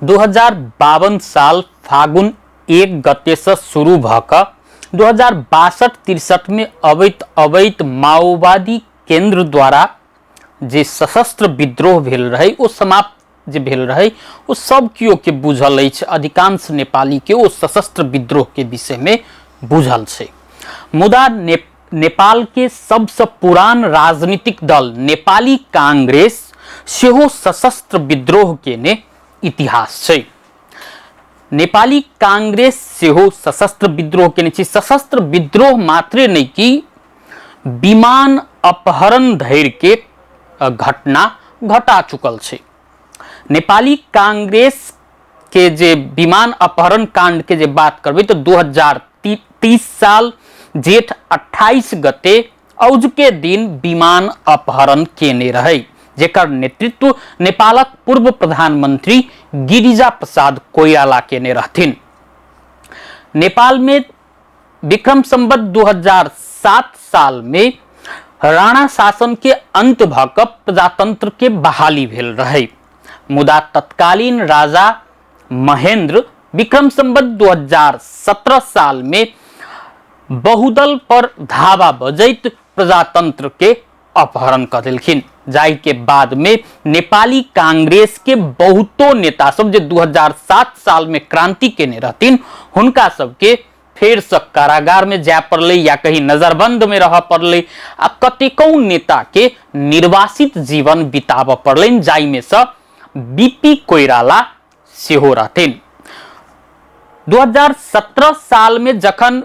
2052 साल फागुन 1 गते से शुरू भऽ कऽ 2062-63 में अबैत अबैत माओवादी केंद्र द्वारा जे सशस्त्र विद्रोह भेल रहै ओ समाप्त जे भेल रहै ओ सब केओ के बुझल अछि। अधिकांश नेपाली के ओ सशस्त्र विद्रोह के विषय में बुझल छै। मुदा नेपाल के सबसे पुरान राजनीतिक दल नेपाली कांग्रेस सेहो सशस्त्र विद्रोह के ने इतिहास छै। नेपाली कांग्रेस सेहो सशस्त्र विद्रोह केने छै। सशस्त्र विद्रोह मात्रे नहि कि विमान अपहरण धरि के घटना घटा चुकल छै। नेपाली कांग्रेस के जे विमान अपहरण कांड के जे बात करबै तऽ 2030 साल जेठ 28 गते औजके दिन विमान अपहरण केने रहै, जेकर नेतृत्व नेपालक पूर्व प्रधानमंत्री गिरिजा प्रसाद कोइराला केने रहथिन। नेपाल में विक्रम संवत 2007 साल में राणा शासन के अंत भऽ कऽ प्रजातंत्र के बहाली भेल रहै, मुदा तत्कालीन राजा महेंद्र विक्रम संवत 2017 साल में बहुदल पर धावा बजैत प्रजातंत्र के अपहरण कऽ देलखिन, जाहि के बाद में नेपाली कांग्रेस के बहुतो नेता सब जे 2007 साल में क्रांति केने रहथिन हुनका सबके फेर से कारागार में जाय पड़लै या कहीं नजरबंद में रह पड़लै आ कतेको नेता के निर्वासित जीवन बिताबऽ पड़लनि, जाहि में से बीपी कोइराला सेहो रहथिन। 2017 साल में जखन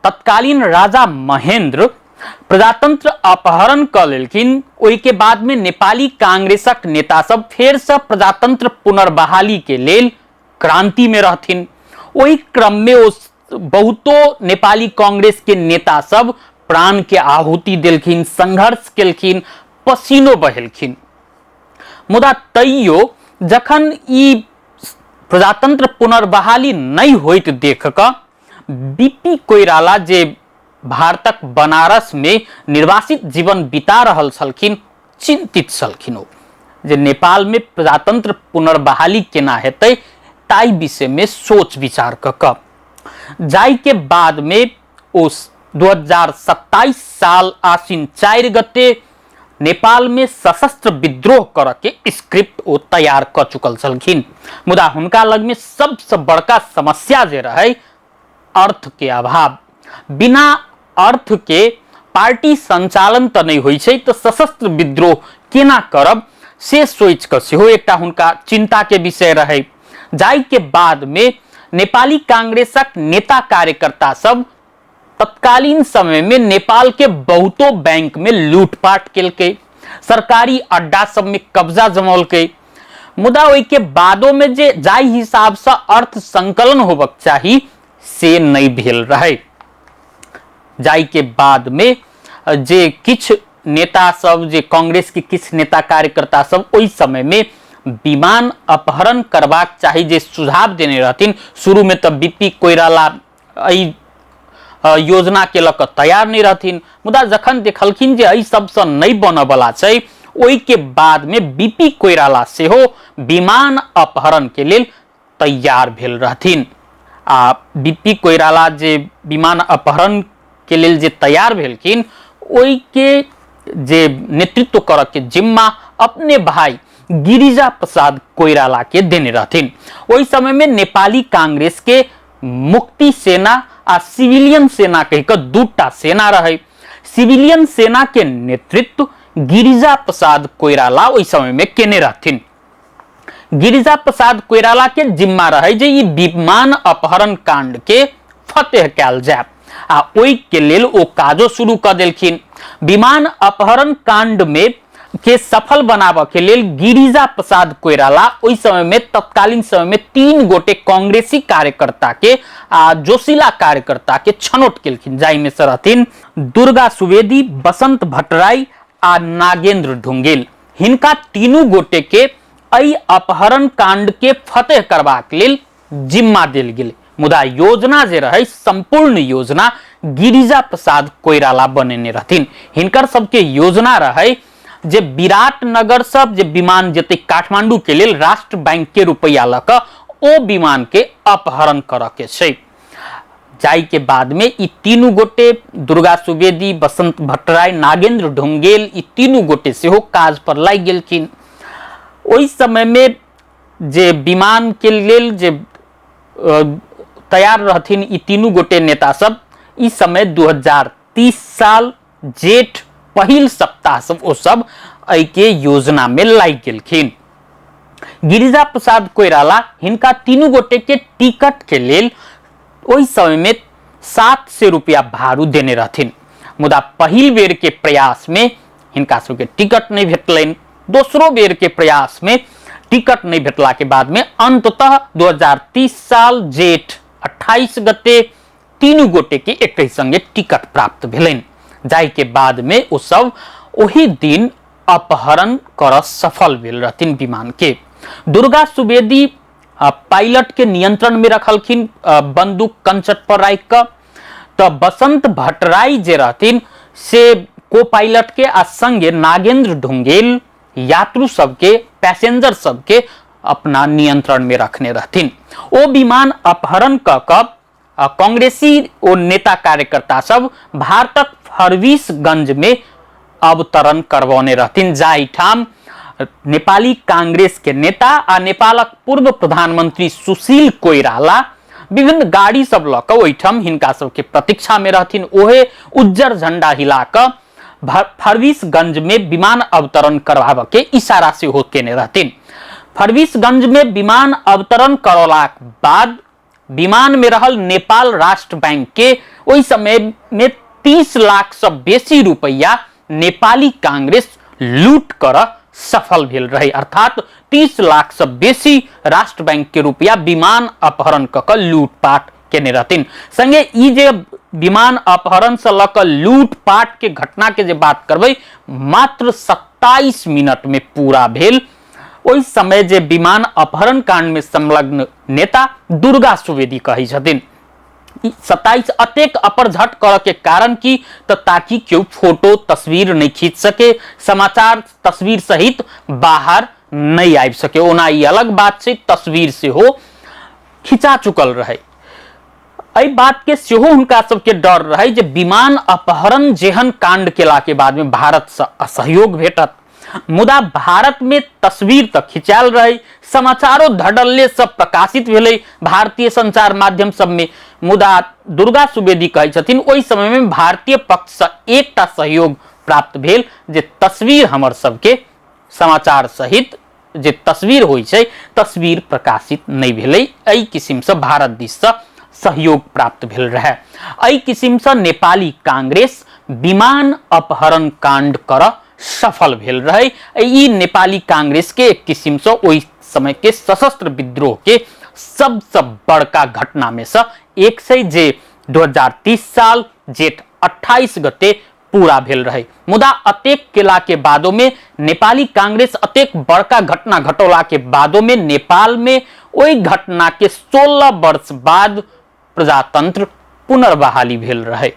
तत्कालीन राजा महेंद्र प्रजातंत्र अपहरण कऽ लेलखिन, ओहि के बाद में नेपाली कांग्रेसक नेता सब फेर से प्रजातंत्र पुनर्बहाली के लेल क्रांति में रहथिन। ओहि क्रम में ओ बहुतो नेपाली कांग्रेस के नेता सब प्राण के आहुति देलखिन, संघर्ष केलखिन, पसीनो बहेलखिन। मुदा तैयो जखन ई प्रजातंत्र पुनर्बहाली नहि होइत देख कऽ बीपी कोइराला जे भारतक बनारस में निर्वासित जीवन बिता रहल छलखिन, चिंतित छलखिन ओ जे नेपाल में प्रजातंत्र पुनर्बहाली केना हेतै ताहि विषय में सोच विचार कऽ कऽ, जाहि के बाद में ओ 2027 साल आश्विन 4 गते नेपाल में सशस्त्र विद्रोह करऽ के स्क्रिप्ट ओ तैयार कऽ चुकल छलखिन। मुदा हुनका लग में सबसे बड़का समस्या जे रहै अर्थ के अभाव। बिना अर्थ के पार्टी संचालन तऽ नहि होइ छै, तऽ सशस्त्र विद्रोह केना करब से सोचि कऽ सेहो एकटा हुनका चिंता के विषय रहै। जाहि के बाद में नेपाली कांग्रेसक नेता कार्यकर्ता सब तत्कालीन समय में नेपाल के बहुतो बैंक में लूटपाट केलकै, सरकारी अड्डा सब में कब्जा जमौलकै। मुदा ओहि के बादो में जे जाहि हिसाब से अर्थ संकलन होबक चाही से नहि भेल रहै। जाहि के बाद में जे किछु नेता सब, जे कांग्रेस के किछु नेता कार्यकर्ता सब ओहि समय में विमान अपहरण करबाक चाही जे सुझाव देने रहथिन, शुरू में तऽ बीपी कोइराला एहि योजना के लऽ कऽ तैयार नहि रहथिन, मुदा जखन देखलखिन जे एहि सबसँ नहि बनऽ बला छै, ओहि के बाद में बीपी कोइराला सेहो विमान अपहरण के लेल तैयार भेल रहथिन। आ बीपी कोइराला जे विमान अपहरण के लेल जे तैयार भेलखिन, ओहि के जे नेतृत्व करऽ के जिम्मा अपने भाई गिरिजा प्रसाद कोइराला के देने रहथिन। ओहि समय में नेपाली कांग्रेस के मुक्ति सेना आ सिविलियन सेना कहि कऽ दूटा सेना रहै। सिविलियन सेना के नेतृत्व गिरिजा प्रसाद कोइराला ओहि समय में केने रहथिन। गिरिजा प्रसाद कोइराला के जिम्मा रहे जे ई विमान अपहरण कांड के फतेह कयल जाय आ ओहि के लेल ओ काजो शुरू कऽ देलखिन। विमान अपहरण कांड में के सफल बनाबऽ के लेल गिरिजा प्रसाद कोइराला ओहि समय में तत्कालीन समय में 3 गोटे कांग्रेसी कार्यकर्ता के आ जोशीला कार्यकर्ता के छनौट केलखिन, जाहि में से रहथिन दुर्गा सुवेदी, बसंत भट्टराई आ नागेंद्र ढुंगेल। हिनका तीनू गोटे के एहि अपहरण कांड के फतेह करबाक लेल जिम्मा देल गेल। मुदा योजना जे रहै संपूर्ण योजना गिरिजा प्रसाद कोइराला बनेने रहथिन। हिनकर सबके योजना रहै जे विराटनगर सब जे विमान जेतै काठमांडू के लेल राष्ट्र बैंक के रुपैआ लऽ कऽ ओ विमान के अपहरण करऽ के छै। जाहि के बाद में ई तीनू गोटे दुर्गा सुवेदी, बसंत भट्टराई, नागेंद्र ढुंगेल ई तीनू गोटे सेहो काज पर लागि गेलखिन। ओहि समय में जे विमान के लेल जे तैयार रहथिन ई तीनू गोटे नेता सब, ई समय 2030 साल जेठ पहिल सप्ताह सब ओ सब एहिके योजना में लागि गेलखिन। गिरिजा प्रसाद कोइराला हिनका तीनू गोटे के टिकट के लेल ओहि समय में 700 रुपया भाड़ू देने रहथिन, मुदा पहिल बेर के प्रयास में हिनका सबके टिकट नहीं भेटलनि। दोसरो बेर के प्रयास में टिकट नहीं भेटला के बाद में अंततः 2030 साल जेठ 28 गते तीनू गोटे के एक संगे टिकट प्राप्त भेलनि, जाहि के बाद में ओ सब ओही दिन अपहरण कर सफल भेल रहथिन विमान के। दुर्गा सुवेदी पायलट के नियंत्रण में रखलखिन बंदूक कंचट पर राखि कऽ, तऽ बसंत भट्टराई जे रहथिन से को पायलट के आ संगे नागेंद्र ढुंगेल यात्रु सबके पैसेंजर सबके अपना नियंत्रण में रखने रहथिन। ओ विमान अपहरण कऽ कऽ कांग्रेसी ओ नेता कार्यकर्ता सब भारतक फरबिसगंज में अवतरण करवौने रहथिन, जाहिठाम नेपाली कांग्रेस के नेता आ नेपालक पूर्व प्रधानमंत्री सुशील कोइराला विभिन्न गाड़ी सब लऽ कऽ ओहिठाम हिनका सबके प्रतीक्षा में रहथिन। ओहे उज्जर झंडा हिला कऽ फरबिसगंज में विमान अवतरण करवाबऽ के इशारा सेहो केने रहथिन। फरबिसगंज में विमान अवतरण करौलाक बाद विमान में रहल नेपाल राष्ट्र बैंक के ओहि समय में 30 लाख से बेसी रुपया नेपाली कांग्रेस लूट कर सफल भेल रहे, अर्थात 30 लाख से बेसी राष्ट्र बैंक के रुपया विमान अपहरण क के लूटपाट केने रहथिन। संगे ई जे विमान अपहरण से लऽ कऽ लूटपाट के घटना के जे बात करबै, मात्र 27 मिनट में पूरा भेल। ओहि समय जे विमान अपहरण कांड में संलग्न नेता दुर्गा सुवेदी कहै छथिन, 27 अतेक अपरझट करऽ के कारण की, तऽ ताकि केओ फोटो तस्वीर नहीं खींच सके, समाचार तस्वीर सहित बाहर नहीं आबि सके। ओना ई अलग बात छै, तस्वीर सेहो खिंचा चुकल रहे। एहि बात के सेहो हुनका सबके डर रहे जे विमान अपहरण जेहन कांड केला के बाद में भारत से असहयोग भेटत, मुदा भारत में तस्वीर तऽ खिंचायल रहे, समाचारो धड़ल्ले से प्रकाशित भेलै भारतीय संचार माध्यम सब में, मुदा दुर्गा सुवेदी कहै छथिन ओहि समय में भारतीय पक्ष से एकटा सहयोग प्राप्त भेल जे तस्वीर हमर सबके समाचार सहित जे तस्वीर होइ छै तस्वीर प्रकाशित नहि भेलै। एहि किसिमसँ भारत दिससँ सहयोग प्राप्त भेल रहे। एहि किसिमसँ नेपाली कांग्रेस विमान अपहरण कांड कर सफल भेल रहे। ई नेपाली कांग्रेस के एक किसिमसँ ओहि समय के सशस्त्र विद्रोह के सबसँ बड़का घटना में से एक छै जे 2030 साल जेठ 28 गते पूरा भेल रहे। मुदा अतेक केला के बादो में नेपाली कांग्रेस अतेक बड़का घटना घटौला के बादो में नेपाल में ओहि घटना के 16 वर्ष बाद प्रजातंत्र पुनर्बहाली भेल रहे।